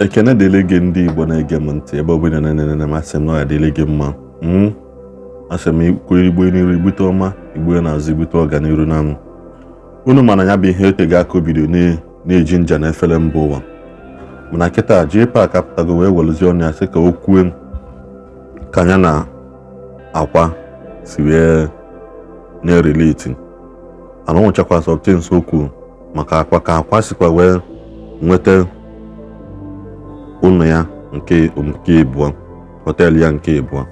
Ekene dịrị gị, ndị Igbo na-ege m ntị ebe ọbụla na-enene m. Asị m na ọ ya dịrị gị mma. Asị m ikwu igbo n'iru igbute ọma, igbo n'azụ igbute ọganiru. Na m unu mana ya bụ ihe etego aka obido na-eji nja na efere mba ụwa, mana kịta JPAC apụtago wee welụzie ọnụ ya sị ka o kwue ka ya na Akwa si wee na-erelate. Ana o nwechakwa somethings o kwuru maka Akwa, ka Akwa sikwa wee nweta ụlọ ya nke ịbụọ, hotel ya nke ịbụọ,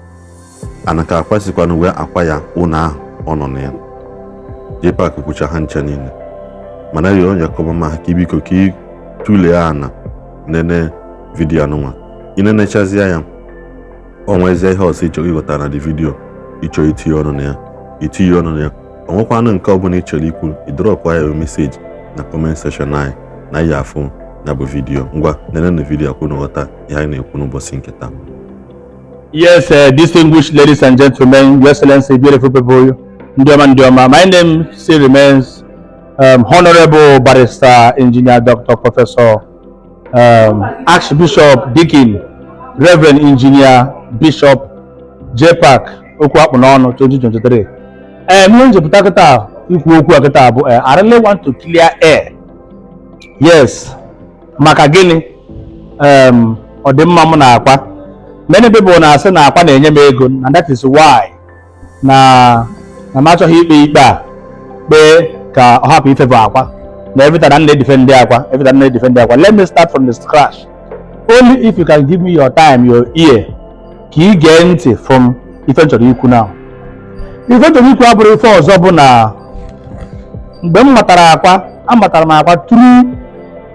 ana ka Akwa sikwanụ wee akwa ya ụlọ ahụ ọ nọ na ya. JPAC kwucha ha ncha niile, mana ya onye kọba ma ka ibiko ka ị tụlee ana nene video anụnwa. Ị nenechazie ya, o nwezie ihe ọzọ ịchọrọ ịghọta na the video, ịchọrọ itinye ọnụ na ya, itinye ọnụ na ya. O nwekwanụ nke ọbụla ị chọrọ ikwu, ị dropụ ya message na comment section anyị na ya afụ ya bụ video. Ngwa, nene na video akwụ na ghọta ihe anyị na-ekwu n'ụbọchị nke taa. Yes, distinguished ladies and gentlemen, Your Excellency, beautiful people, Ndioma Ndioma. My name still remains Honorable Barrister, Engineer, Doctor, Professor, Archbishop, Deacon, Reverend Engineer, Bishop JPAC, okwu akpụ n'ọnụ 2023. Ihe njepụta kịta ikwu okwu a kịta bụ I really want to clear air. Yes, maka gịnị? Ọdịmma mụ na Akwa. Many people na-asị na Akwa na-enye m ego, and that is why na m achọghị ikpe ikpe a kpee ka ọ hapụ ifefe Akwa na every time na-edefend Akwa, every time na-edefend Akwa. Let me start from the scratch. Only if you can give me your time, your ear, ka ị gee ntị from ife m chọrọ ikwu now. Ife m chọrọ ikwu abụrụ ife ọzọ, bụ na mgbe m matara Akwa, amatara m Akwa through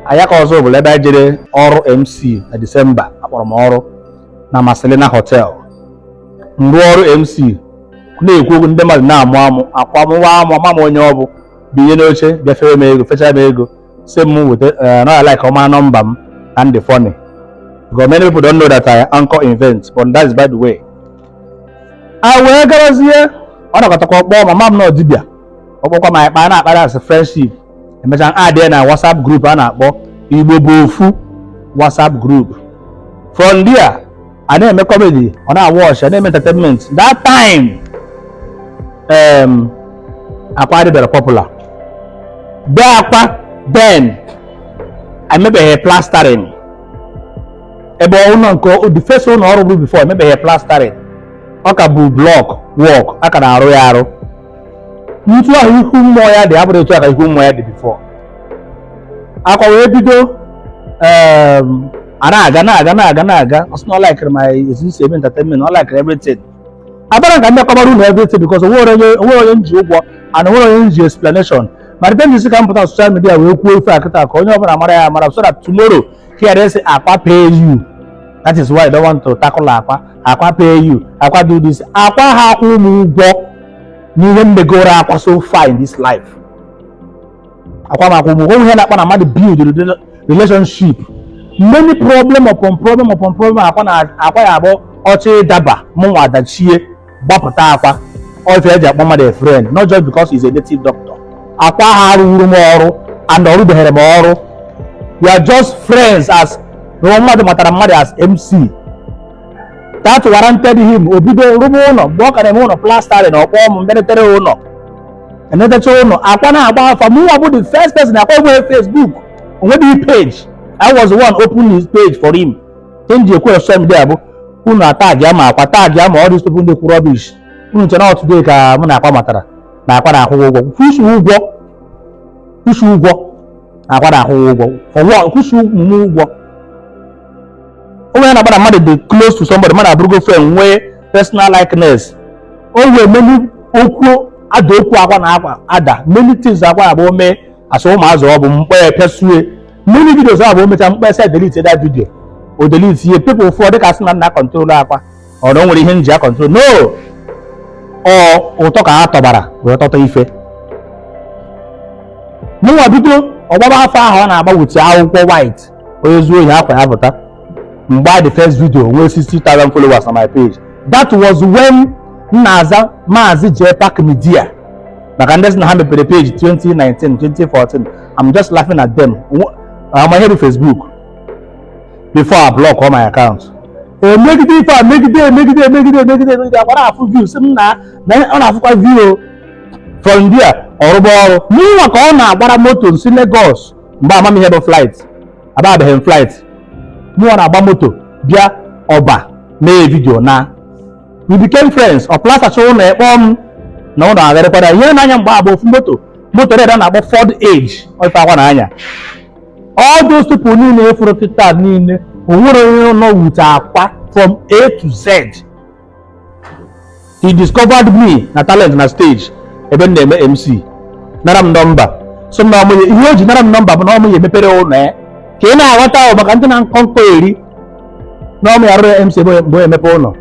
Ayaka ọzọ bụla ebe anyị jere ọrụ MC na Disemba. Akpọrọ m ọrụ na Marcelina Hotel, m rụọ ọrụ MC, na-ekwu okwu, ndị mmadụ na-amụ amụ. Akwa mụwa amụ, ama m onye ọ bụ, binye n'oche, bịa fere m ego, fechaa m ego, sị m weta na like ọma nọmba m and the funny, because many people don't know that I anchor events, but that is by the way. A wee garazie, ọ nakọtakwa ọkpọ mama m na dibịa ọkpọkwa ma anyị na-akpara as friendship. Emechaa add ya na WhatsApp group a na-akpọ Igbo bụ ofu WhatsApp group. From there, a na-eme comedy, ọ na-watch, a na-eme entertainment. That time Akwa adịbịara popular be Akwa. Then emebeghị plastering ebe ụlọ nke the first ụlọ ọrụ bụ before emebeghị plastering, ọ ka bụ block work, a ka na-arụ ya arụ. Ntu ahụ ihu mmụọ ya dị abụrụ etu a ka ihu mmụọ ya dị before. Akwa wee bido a na-aga, na-aga, na-aga, na-aga. Ọ sị na ọ likere my etu si eme entertainment, ọ likere everything. Abara ka ndị akọbara unu everything, because onwere onye nji ụgwọ and onwere onye nji explanation. Ma the tendency ka m pụta social media wee kwuo ife a kịta ka onye ọbụla mara ya amara, so that tomorrow here they say Akwa pay you, that is why I don't want to tackle Akwa. Akwa pay you, Akwa do this, Akwa ha akwụ ụmụ ụgwọ n'ihe mmegoro Akwa so far in this life. Akwa ma akwụ ụmụ ụgwọ ihe na-akpa na mmadụ build relationship, many problem upon problem upon problem. Akwa na Akwa ya abụ ọchị ịdaba mụnwa dachie gbapụta Akwa. Ife eji akpọ mmadụ a friend, not just because he's a native doctor. Akwa ha arụwuru m ọrụ and ọ rụbeghara m ọrụ. We are just friends, as na mmadụ matara mmadụ as MC. That warranted him o bido rụba ụlọ. Mgbe ọ ka na-eme ụlọ plastering, ọkpọ m mbịanetere ụlọ, enetecha ụlọ. Akwa na-agba afa, mụnwa bụ the first person. Akwa enweghị Facebook, onweghị page. I was the one open his page for him. Ihe ji ekwu social media bụ unu atag ya ma Akwa tag ya ma all these people ndị kwu rubbish. Unu che na today ka mụ na Akwa matara na Akwa na-akwụ ụgwọ. Kwụsị ụgwọ, kwụsị ụgwọ na Akwa na-akwụ ụgwọ for what? Kwụsị ụmụ ụgwọ. Onye na-agba na mmadụ dị close to somebody, mmadụ abụrụgo friend, nwee personal likeness. O wee many okwu ada, okwu Akwa na Akwa ada, many things Akwa abụ mee asụ ụmụazụ, ọ bụ mkpe pesue many videos abụ o mechaa mkpe sị delete that video, o delete ihe. People ụfọdụ ka sị na nna control Akwa, ọ na o nwere ihe nji ya control. No, ọ ụtọ ka ha tọbara wee tọta ife. Mụnwa bido ọgbaba afọ ahụ ọ na-agba wuti akwụkwọ white, onye zuo ohi akwa ya pụta. Mgbe the first video nwee 60,000 followers on my page, that was when m na-aza Maazị JPAC Media. Maka ndị sị na ha mepere page 2019, 2014, I'm just laughing at them. Ama ihe bụ Facebook. Before I block all my accounts. Emegide ife a, megide, emegide, emegide, emegide, emegide. Akwara afụ view, sị m na ọ na-afụkwa view. From there, ọrụba ọrụ n'ụwa ka ọ na-agbara moto nsi Lagos. Mgbe amamihe bụ flight, ababeghị m flight, mụnwa na-agba moto bịa Ọba mee video na we became friends. Ọ plasacha ụlọ ekpọ m na ụlọ agharịkwara ihe na-anya. Mgbe agba ofu moto, moto red a na-akpọ Ford Edge, ife akwa na anya. All those people niile efuru kịta niile, o nwere onye nọ with Akwa from A to Z. He discovered me na talent na stage ebe m na-eme MC, nara m nọmba. So m na ọmụ ihe o ji nara m nọmba bụ na ọmụ ya emepere ụlọ ya, ka ị na-aghọta ahụ maka ndị na-nkọ nkọ eri na ọmụ ya rụrụ ya MC ebe mgbe o emepe ụlọ.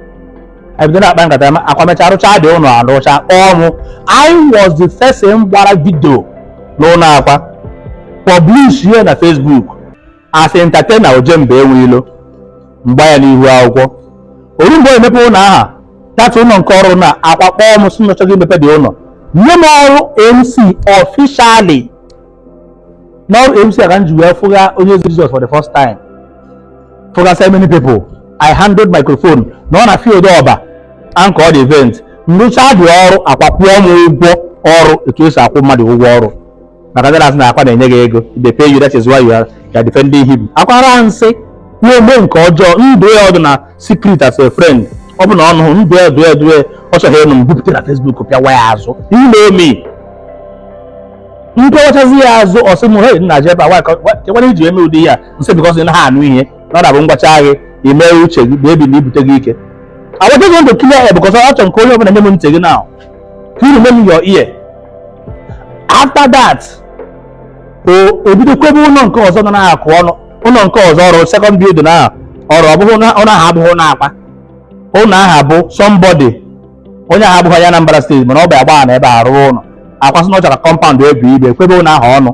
Anyị bido na-akpa nkata. Akwa mecha rụcha dị ụlọ, arụcha, kpọọ mụ. I was the first m gbara video n'ụlọ Akwa, publish here na Facebook as entertainer. Ojemba enwe ilo mgba ya n'ihu akwụkwọ oru mgbe o emepe ụlọ aha tata ụlọ nke ọrụ na Akwa kpọọ m, sị m chọghị imepe dị ụlọ, nye m ọrụ MC officially. N'ọrụ MC a ka m ji wee fụga onye ezi Jesus for the first time, fụga so many people. I handled microphone na ọ na field Ọba, anchor the event. Nrụcha dị ọrụ, Akwa kwụọ m ụgwọ ọrụ etu esi akwụ mmadụ ụgwọ ọrụ, maka ndị na-asị na Akwa na-enye gị ego. They pay you, that is why you are defending him. Akwara nsị na-eme nke ọjọọ, ndụ ya ọdụ na secret as a friend. Ọ bụ na ọ nụhụ ndụ ya due due, ọ chọghị ịnụ m bupụta na Facebook pịawa ya azụ. You know me, mpịawachazi ya azụ, ọ sị m, "Hey, nna, je ebe a kekwana iji eme ụdị ya nsị?" Because ị naghị anụ ihe na ọ na-abụ ngwacha gị ime uche gị ma ebi na ibute gị ike. I was just want to clear air because ọ chọrọ nke onye ọbụla nye m ntị gị now, ka you remember your ear. After that, o ebido kwebe ụlọ nke ọzọ nọ na-akụ ọnụ ụlọ nke ọzọ ọrụ second building ahụ ọrụ. Ọ bụghị ụlọ ahụ, abụghị ụlọ Akwa. Ụlọ ahụ bụ somebody, onye ahụ abụghị onye Anambra Steeti, mana ọ bụ agba na ebe a rụọ ụlọ. Akwa sị na ọ chọrọ compound ebu ibe kwebe ụlọ ahụ ọnụ,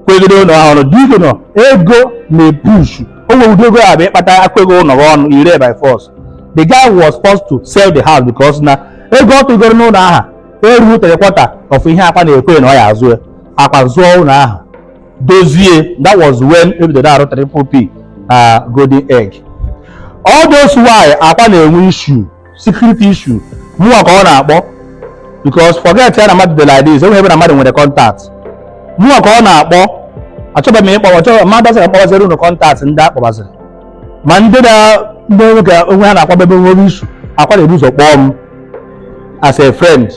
kwegide ụlọ ahụ ọnụ dị ike nọ ego na-epush. O nwere ụdị ego a bụ ịkpata akwego ụlọ gị ọnụ ire by force. The guy was forced to sell the house because na ego ọ tụgoro n'ụlọ ahụ erughị three quarter of ihe Akwa na-ekwe na ọ ya azụ ya. Akwa zụọ ụlọ ahụ, dozie. That was when ebido arụ Triple P na Golden Egg. All those while Akwa na-enwe issue, security issue, mụnwa ka ọ na-akpọ, because forget ya na mmadụ dị like this, enweghị ebe na mmadụ nwere contact. Mụnwa ka ọ na-akpọ. Achọbeghị m ịkpọ, achọghị mmadụ asịrị mkpọbaziri unu contact ndị akpọbaziri, ma ndị na ndị nwoke onwe ha na-akwadebe nwere issue. Akwa na-ebu ụzọ kpọọ m as a friend.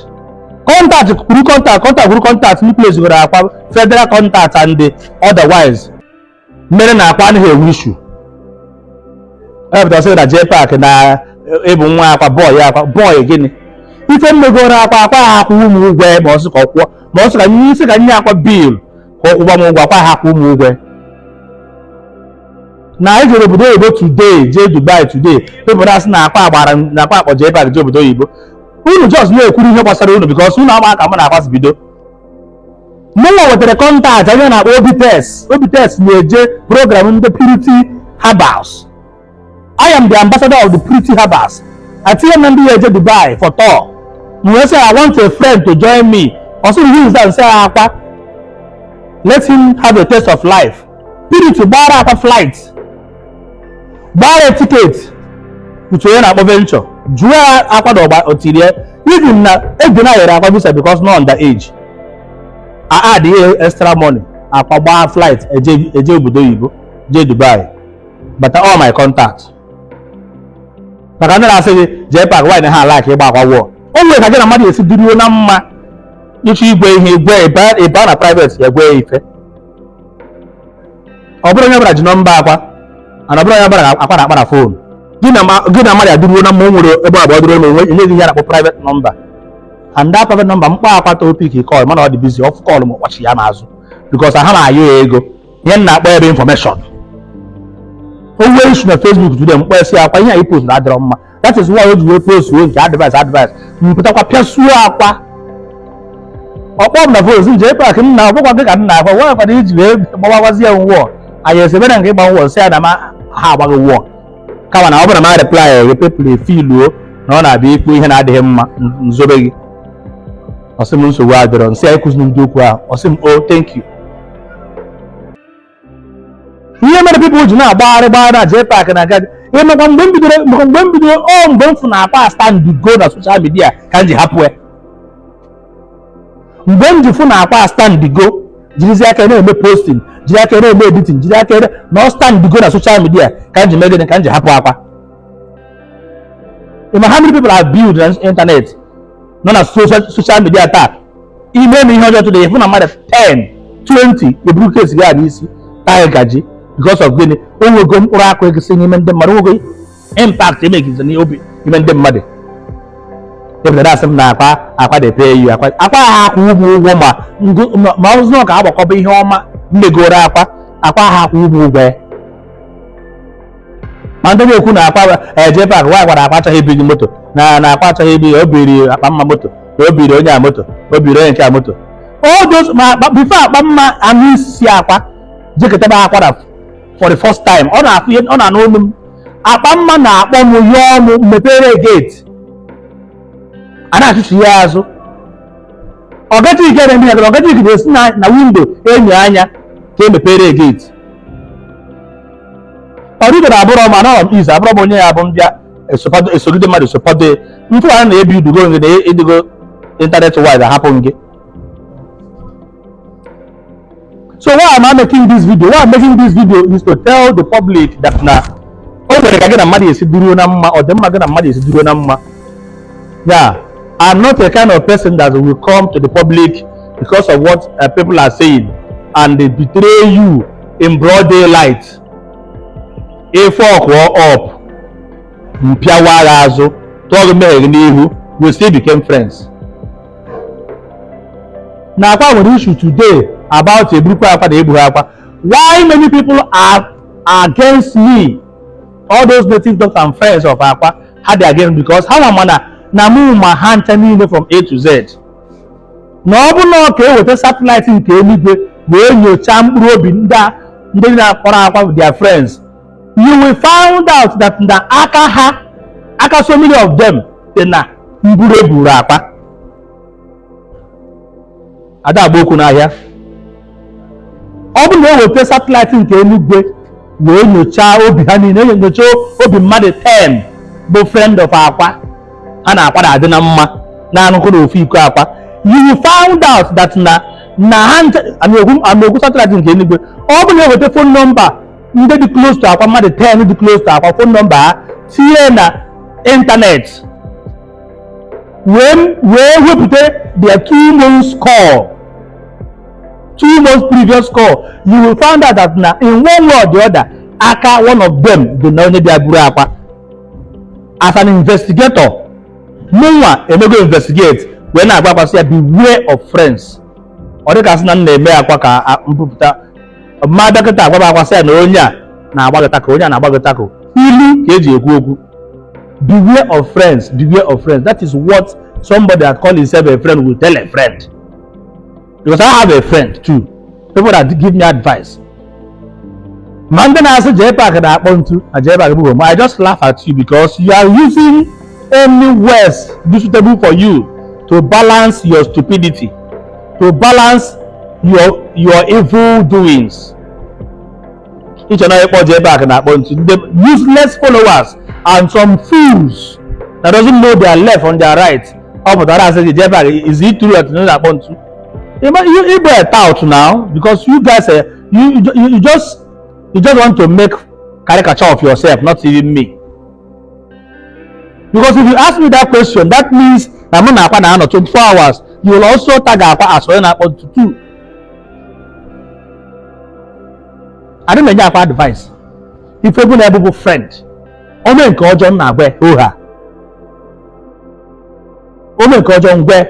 Contact kwuru contact, contact kwuru contact ndị place gwara Akwa, federal contact and the otherwise, mere na Akwa anaghị enwe issue. Epụta sị na JPAC na ịbụ nwa Akwa, boy Akwa, boy gịnị? Ife mmegoro Akwa, Akwa ha akwụ ụmụ ụgwọ, ma ọ sị ka ọ kwụọ, ma ọ sị ka nye isi ka nye Akwa bill ka ọ kwụgba m ụgwọ. Akwa ha akwụ ụmụ ụgwọ na anyị jere obodo oyibo today, jee Dubai today. People na-asị na Akwa gbara na Akwa akpọ JPAC jee obodo oyibo. Unu just na-ekwuru ihe gbasara unu because unu ama ka mụ na Akwa si bido. Mụnwa nwetara contact onye na-akpọ Obites. Obites na-eje program ndị Purity Herbals. I am the ambassador of the Purity Herbals. Atinye m na ndị ya eje Dubai for tour. M wee sị, "I want a friend to join me." Ọ sị, "Who is that?" Nsị, "Akwa, let him have a taste of life." Purity gbara Akwa flight, gbara ticket uche onye na-akpọ venture jụọ ya Akwa na ọgba otirie. Even na ego na yere Akwa visa because no under age, I add ihe extra money. Akwa gbaa flight eje, eje obodo oyibo, jee Dubai, bata. All my contact, maka ndị na-asị gị JPAC why na ha like ịgba Akwa wụọ. O nwere ka gị na mmadụ esi duruo na mma ịchọ igwe ihe igwe ịba na private ya gwe ya ife. Ọ bụrụ onye ọbụla ji nọmba Akwa, ana ọ bụrụ onye ọbụla Akwa na-akpa na phone. Gị na mmadụ adịruo na mma, o nwere ebe abụọ dịruo na onwe enye gị ihe a na-akpọ private number, and that private number, mkpọ Akwa to pick call, mana ọ dị busy, off call ma ọkpọchi ya n'azụ because ha na-ayọ ya ego. Ihe m na-akpọ ya bụ information. O nwee issue na Facebook today, mkpọ esi Akwa, ihe anyị post na adịrọ mma. That is why o ji wee post wee nke advice, advice mpụtakwa pịasuo Akwa. Ọkpọ m na phone, "JPAC nna, ọbụkwa gị ka m na-akwa nwa kwado iji wee gbawakwazi ya nwụọ anyị esebere nke ịgba nwụọ." Sị ya na ma ha agbaghị nwụọ, kama na ọ bụrụ na ma reply gị, people efiluo na ọ na-abịa ikwu ihe na-adịghị mma nzobe gị. Ọ sị m, "Nsogbu adịrọ." Nsị ya, "Ịkụziri ndị okwu ahụ." Ọ sị m, "Oh, thank you." Ihe mere people ji na-agbagharị gbagharị na JPAC na aga ịmakwa mgbe m bidoro, mgbe m bidoro ọ mgbe m fụ na Akwa stand go na social media ka m ji hapụ ya. Mgbe m ji fụ na Akwa stand go, jirizi aka na-eme posting, jiri aka na-eme editing, jiri aka na ọ stand go na social media, ka m ji mee gịnị? Ka m ji hapụ Akwa. Ịma how many people have built na internet, nọ na social media taa? Ime m ihe ọjọọ today, ịfụ na mmadụ 10, 20 eburu kesi gị a n'isi taa gaji. Because of gịnị? O nwego mkpụrụ akụ egisi n'ime ndị mmadụ, o nwego impact emegizi n'obi ime ndị mmadụ. Ebere asị m na Akwa, Akwa dey pay you. Akwa, Akwa ha akwụ ụgwọ ụgwọ ma ọzọ ka agbakọba ihe ọma mmegoro Akwa. Akwa ha akwụ ụgwọ ụgwọ ya. Ma ndị na-ekwu na Akwa JPAC nwa gwara Akwa achọghị ibiri moto, na Akwa achọghị ibiri, o biri Akpa Mma moto, na o biri onye a moto, o biri onye nke a moto, all those. Ma before Akpa Mma anụ isi Akwa jekọtaba Akwa na for the first time, ọ na-afụ ihe ọ na-anụ olu m. Akpa Mma na-akpọ m, yọọ m mepere gate, a na-achụchi ya azụ. Ọgachike na-eme ya, ọgachike na-esi na window enyo anya ka e mepere gate. Ọ dịdoro abụrọ ma nọ m izu abụrọ m onye ya bụ mbịa esogide mmadụ esopado ntụ a na-ebi udugo nge na ịdịgo internet wide ahapụ gị. So why am I making this video? Why I'm making this video is to tell the public that na o nwere ka gị na mmadụ esi duro na mma, ọ dị mma gị na mmadụ esi duro na mma. Yeah, I'm not a kind of person that will come to the public because of what people are saying and they betray you in broad daylight. Ife ọkụọ up mpịawa agha azụ tụọ gị mmehie gị n'ihu, we still became friends. Na Akwa nwere issue today about eburukwa Akwa na egbughị Akwa. Why many people are against me, all those native doctors and friends of Akwa, ha dị against because ha nwa na mụ ma ha ncha niile from A to Z. Na ọ bụ na ọ ka eweta satellite nke eluigwe wee nyochaa mkpụrụ obi ndị na-akpọrọ Akwa with their friends, you will find out that na aka ha, aka so many of them dị na mburu eburu Akwa. Ada agba okwu n'ahịa. Ọ bụrụ na eweta satellite nke eluigwe wee nyochaa obi ha niile, nyochaa obi mmadụ 10 bụ friend of Akwa, ha na Akwa na-adị na mma, na-anụkọ n'ofu iko Akwa, you will find out that na ha ana-ekwu satellite nke eluigwe. Ọ bụrụ na eweta phone number ndị dị close to Akwa, mmadụ 10 dị close to Akwa, phone number ha tinye na internet wee wepụta their 2 months call, 2 months previous call, you will find out that na in one way or the other, aka one of them dị na onye bịa buru Akwa. As an investigator, mụnwa emego investigate wee na-agwa Akwa sị ya, "Beware of friends." Ọ dịka sị na m na-eme Akwa ka mpụpụta mma dọkịta agwa m Akwa sị ya na onye a na-agbagọta ka onye a na-agbagọta ka ilu ka eji ekwu okwu. Beware of friends, beware of friends. That is what somebody that call himself a friend will tell a friend, because I have a friend too, people that give me advice. Ma ndị na-asị JPAC na-akpọ ntu na JPAC bụ homo, I just laugh at you because you are using any words suitable for you to balance your stupidity, to balance your evil doings. Iche na ịkpọ JPAC na-akpọ ntu, ndị useless followers and some fools that doesn't know their left from their right, ọ pụtara asị gị JPAC, is it true that you na-akpọ ntu? You be a tout now because you guys, you just want to make caricature of yourself, not even me. Because if you ask me that question, that means na mụ na Akwa na-anọ 24 hours. You will also tag Akwa as onye na-akpọ ntu too. Adị m enye Akwa advice. Ife bụ na ebe bụ friend, ome nke ọjọọ m na-agwa oha, ome nke ọjọọ ngwe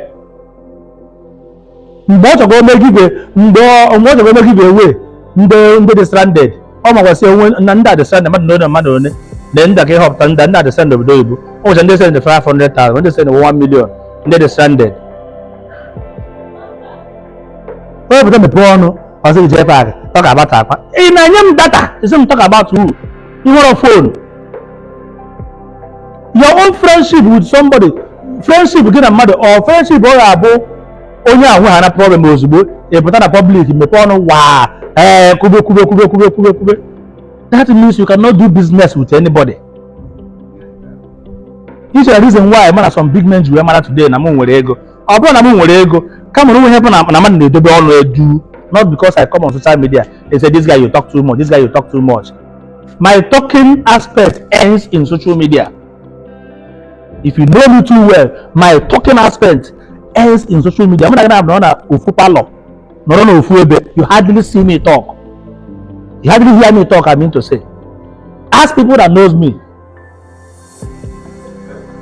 mgbe ọ chọrọ ome give, mgbe ọ chọrọ ome give away ndị dị stranded, ọ makwasị onwe na ndị a dị stranded, mmadụ na one, mmadụ one na ndị a ka ịhọpụta ndị a dị stranded obodo oyibo. Ọ nwụcha ndị send 500,000, ndị send 1 million, ndị dị stranded. Onye pụta mepee ọnụ ọzọ ije JPAC talk about Akwa, ị na-enye m data isi m talk about who? Ị nwere phone, your own friendship with somebody, friendship gị na mmadụ or friendship ọ ga-abụ onye ahụ ha na problem, ozugbo ị pụta na public mepee ọnụ waa, ee, kwube kwube kwube kwube kwube kwube. That means you cannot do business with anybody. This is the reason why mana some big men ji wee mara today na m nwere ego. Ọ bụrụ na m nwere ego, kama na onwe ihe bụ na na mmadụ na-edobe ọnụ edu, not because I come on social media, they say, "This guy, you talk too much. This guy, you talk too much." My talking aspect ends in social media. If you know me too well, my talking aspect ends in social media. Mụ na gị na-abụ na ofu parlour, nọrọ n'ofu ebe, you hardly see me talk, you hardly hear me talk. I mean to say, ask people that knows me.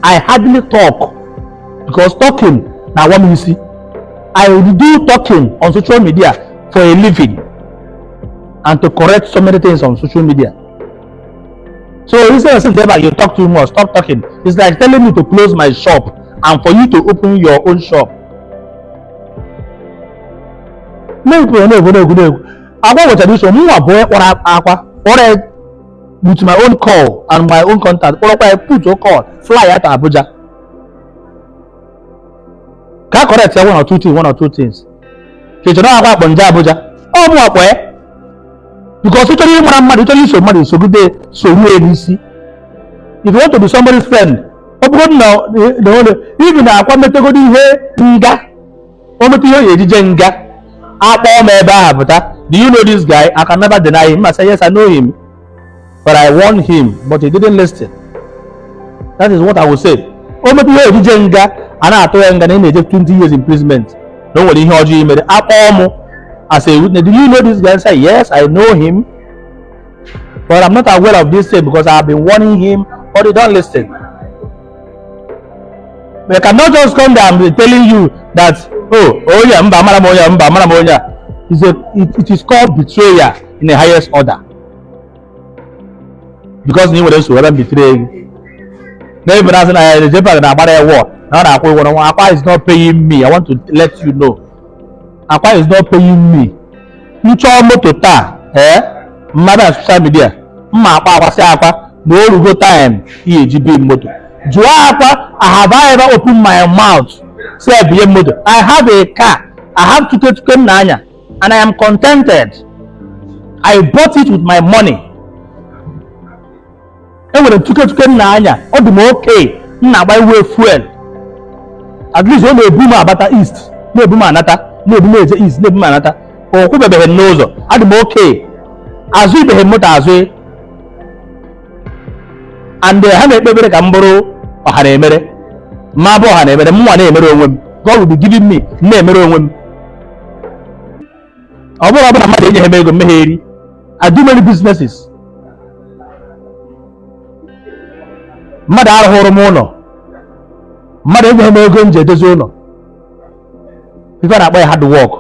I hardly talk because talking na one isi. I do talking on social media for a living and to correct so many things on social media. So instead of saying, "Deba, you talk too much, stop talking," it's like telling me to close my shop and for you to open your own shop. Na-ekwu na-ekwu na-ekwu na-ekwu agwa nwetara iso mụnwa bụ onye kpọrọ akwa, kpọrọ ya with my own call and my own contact, kpọrọkwa ya, put o call, fly ya to Abuja ka a correct ya one or two things, one or two things. Ka ị chọrọ akwa akpọ nje Abuja, ọ mụ akpọ ya, because ị chọrọ ịmara mmadụ, ị chọrọ iso mmadụ, isogide soruo n'isi. If you want to be somebody's friend, ọ bụrụ na na ọ ibi na akwa metegodo ihe nga, o mete ihe o yi ejije nga, akpọọ m ebe ahụ pụta, "Do you know this guy?" I can never deny him. I say, "Yes, I know him, but I warned him, but he didn't listen." That is what I will say. O mete ihe ejije nga, a na-atụ ya nga na ị na-eje 20 years imprisonment na o nwere ihe ọjọọ i mere, akpọọ m as a witness, "Do you know this guy?" I say, "Yes, I know him, but I'm not aware of this thing because I have been warning him, but he don't listen." They cannot just come there and be telling you that, "Oh, onye a, mba, amara m onye a, mba, amara m onye a." It is called betrayal in the highest order, because na ị nwere nsogbu ebe m betray gị n'ebe na asị na ya JPAC na-agbara ya wọ na ọ na-akwụ ụgwọ n'ọnwa. Akwa is not paying me. I want to let you know, Akwa is not paying me. M chọọ moto taa, ee, mmadụ na social media mma akpa akwasị akwa na o rugo time ihe eji bi moto. Jụọ akwa, I have I ever opened my mouth say ebinye m moto? I have a car. I have tuke tuke m na-anya and I am contented. I bought it with my money. Enwere m tuke tuke m na-anya, ọ dị m okay. M na-agba iwe fuel, at least ọ na-ebu m abata east, na-ebu m anata, na-ebu m eje east, na-ebu m anata. O kwụbebeghị m n'ụzọ, adị m okay. Azụ ibeghị m moto azụ and ha na-ekpe ekpere ka m bụrụ ọha na-emere ma bụ ọha na-emere m nwa na-emere onwe m. God will be giving me, m na-emere onwe m. Ọ bụrụ ọbụla mmadụ enyeghị m ego mmeghe eri. I do many businesses. Mmadụ arụghụrụ m ụlọ, mmadụ enyeghị m ego m ji edozi ụlọ. Ife a na-akpọ ya hard work.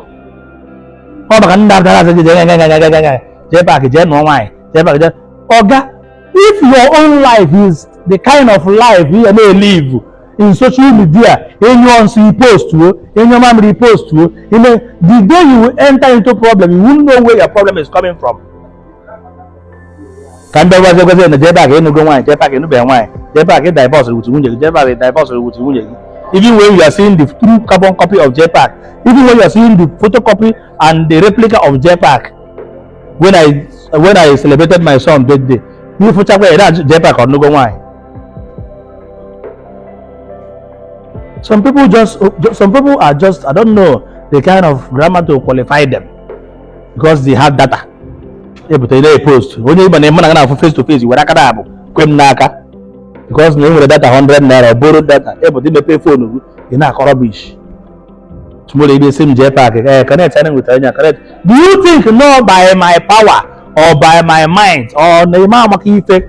Ọ maka ndị abịara azụ jee nye jee park, jee nụọ nwaanyị, jee park, jee ọga. If your own life is the kind of life you na-elive in social media, enyo nsị post o, enyo mamịrị post o, ime, the day you will enter into problem, you won't know where your problem is coming from. Ka m bịa gwazie gwazie na jee park ịnụgo nwaanyị, jee park ịnụbeghị nwaanyị, jee park divorce with nwunye gị, jee park divorce with nwunye gị, even when you are seeing the true carbon copy of JPAC, even when you are seeing the photocopy and the replica of JPAC when I celebrated my son birthday, ịfụchakwa ya na JPAC ọnụgo nwaanyị. Some people are just, I don't know the kind of grammar to qualify them, because they have data. Ebute na post onye ịba na ịma na na-afụ face to face, were aka na abụ kwe m n'aka, because na e nwere data 100 naira, borrow data, ebute imepe phone gị, ị na-akọ rubbish. Tomorrow ị sị m jee park, eh, connect anyị nwetara anya connect. Do you think no by my power or by my mind or na ime amaka ife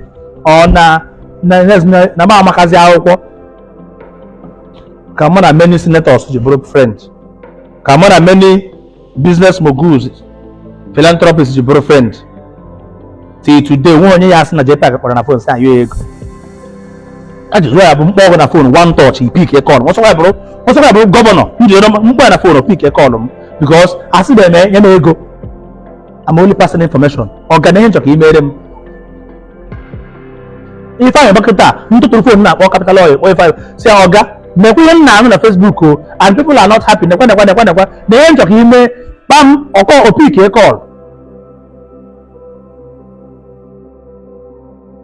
or na m amakazi akwụkwọ ka mụ na many senators ji bụrụ friend, ka mụ na many business moguls, philanthropists ji bụrụ friend till today? Nwe onye ya asị na JPAC kpọrọ na phone sị anyị ego ajụjụ ya bụ mkpọ ọgụ na phone, one touch, i pick call. Ọsọkwa ya bụrụ governor m ji mkpọ ya na phone, pick call m, because asị na-eme nye m ego. I'm only passing information. Ọganihe nchọ ka imere m. Ifeanyị Dọkịta ntụtụrụ phone na-akpọ Capital Oil, kpọọ Ifeanyị si ọga, nekwa ihe m na-anụ na Facebook o, and people are not happy, nekwa nekwa nekwa nekwa na ihe nchọ ka ime kpam ọkọ o pick call.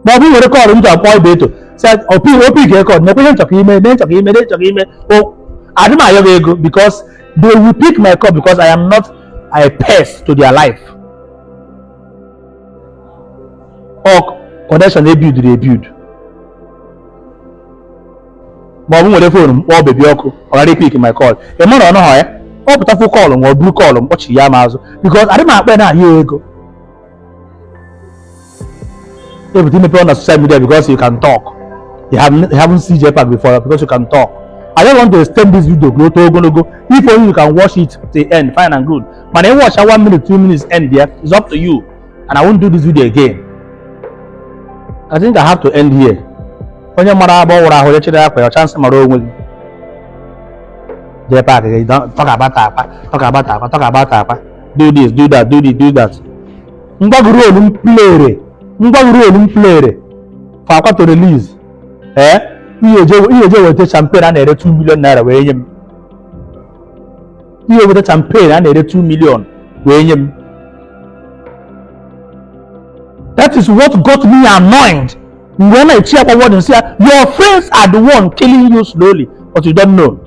Ma ọ bụ were call m ji akpọ Ibeto, sị opi opi ga call, nekwe ihe nchọka ime, ne nchọka ime, ne nchọka ime. O adị m ayọ gị ego because they will pick my call because I am not a pest to their life. Ọ connection ebuildiri ebuild. Ma ọ bụ nwere phone m kpọọ Baby Ọkụ, ọ ghara ipick my call, ị mara ọ nọghọ ya, ọ pụta fụ call, ma ọ buru call m kpọchi ya m azụ because adị m akpa ya na-ayọ ego. Ebute imepe ọ na social media because you can talk. You haven't seen JPAC before because you can talk. I don't want to extend this video ka o too ogologo. If only you can watch it to the end, fine and good. Mana ị watch 1 minute, 2 minutes, end there, it's up to you, and I won't do this video again. I think I have to end here. Onye mara agba ọwụrụ ahụ ya chịrị akwa ya ọcha nsị mara onwe gị. JPAC gị talk about Akwa, talk about Akwa, talk about Akwa, do this, do that, do this, do that. Ngwa gị role m playere, ngwa gị role m playere for Akwa to release. Ee, ihe eje weta champagne a na-ere 2 million naira wee nye m. Ihe weta champagne a na-ere 2 million wee nye m. That is what got me annoyed. Mgbe ọ na-echi akwa warning, sị ya, your friends are the one killing you slowly, but you don't know.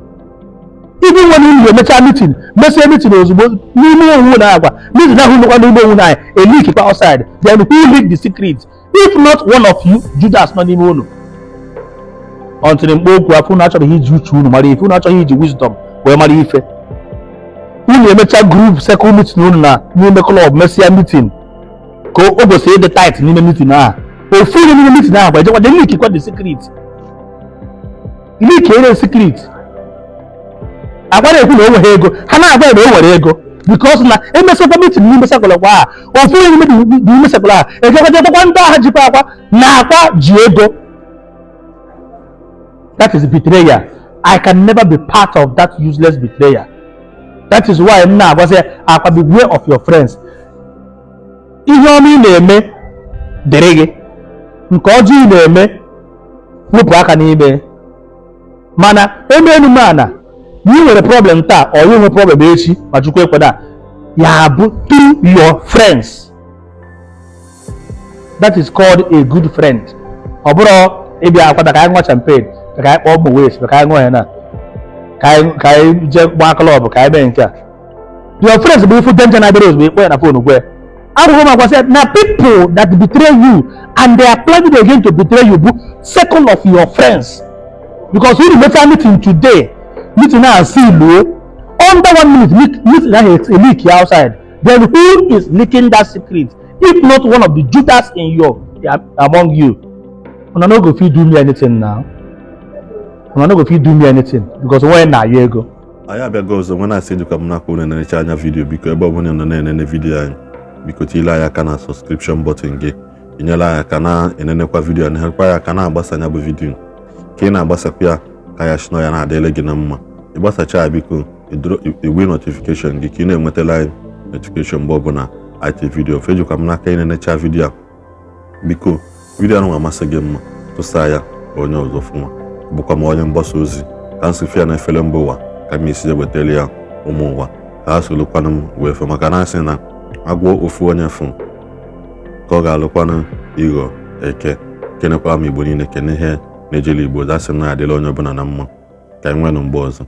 Even when unu emecha meeting, mesie meeting ozugbo n'ime onwe na agwa meeting ahụ nọkwa n'ime onwe na eleak kwa outside. Then who leak the secret if not one of you Judas nọ n'ime unu? Until mkpo okwu afọ, unu achọghị iji uche unu mara ife, unu achọghị iji wisdom wee mara ife. Unu emecha group circle meeting unu na n'ime club, mesịa meeting ka o kwesịrị ịdị tight n'ime meeting ahụ, ofu onye n'ime meeting ahụ kwa ejekwa je leak kwa the secret, leak ere secret. Agwa na-ekwu na o nwere ego, ha na-agwa ya na o nwere ego because na emesịkwa meeting n'ime circle kwa a, ofu onye n'ime n'ime circle ahụ ejekwa jekwa ndị agha jikwa Akwa na Akwa ji ego. That is betrayal. I can never be part of that useless betrayal. That is why m na-agwazi ya, Akwa, beware of your friends. Ihe ọma ị na-eme dịrị gị, nke ọjọọ ị na-eme wepụ aka n'ime. Mana eme enu m ana na ị nwere problem taa, ọ ya nwe problem echi, ma Chukwu ekweda ya bụ through your friends. That is called a good friend. Ọ bụrụ ịbịa akwada ka anyị ṅụọ champagne, ka anyị kpọọ ụmụ wes, ka anyị ṅụọ ya na ka anyị jee gbaa club, ka anyị mee nke a. Your friends bụ ifu danger na-abịara, ozugbo ịkpọ ya na phone gwa ya. Agwụgwọ m agwa sị na people that betray you and they are planning again to betray you bụ circle of your friends, because unu mechaa meeting today, meeting ahụ si luo under one minute, meeting ahụ leak outside. Then who is leaking that secret if not one of the Judas in your among you? Una no go fit do me anything now. Una no go fit do me anything because onye na-ayọ ego. Anyị abịago ọzọ nwe na-asị njikwa m n'aka unu na-enecha anya video. Biko, ebe ọbụla ị nọ na-enene video anyị, biko tiile anyị aka na subscription button gị, enyela anyị aka na-enenekwa video, na-enyekwa ya aka na-agbasa anya bụ video. Ka ị na-agbasakwa ya, ka ya si ya na-adịle gị na mma. Ịgbasacha ya, biko igwe notification gị ka ị na-enwetala anyị notification mgbe ọbụla anyị ti video. Fejikwa m n'aka ị na-enecha video a, biko, video ahụ amasị gị mma, tụsa ya onye ọzọ fụnwa. Bụkwa m onye mgbasa ozi ka nsị ya na efere mba ụwa ka m esi ewetara ya ụmụ ụwa ka ha solukwanụ m wee fe, maka na asị na agwọ ofu onye fụ ka ọ ga-alụkwanụ ịghọ eke. Kenekwa m Igbo niile, kene ihe na-ejele Igbo. Dasị m na adịla onye ọbụla na mma. Ka anyị nweenụ mgbe ọzọ.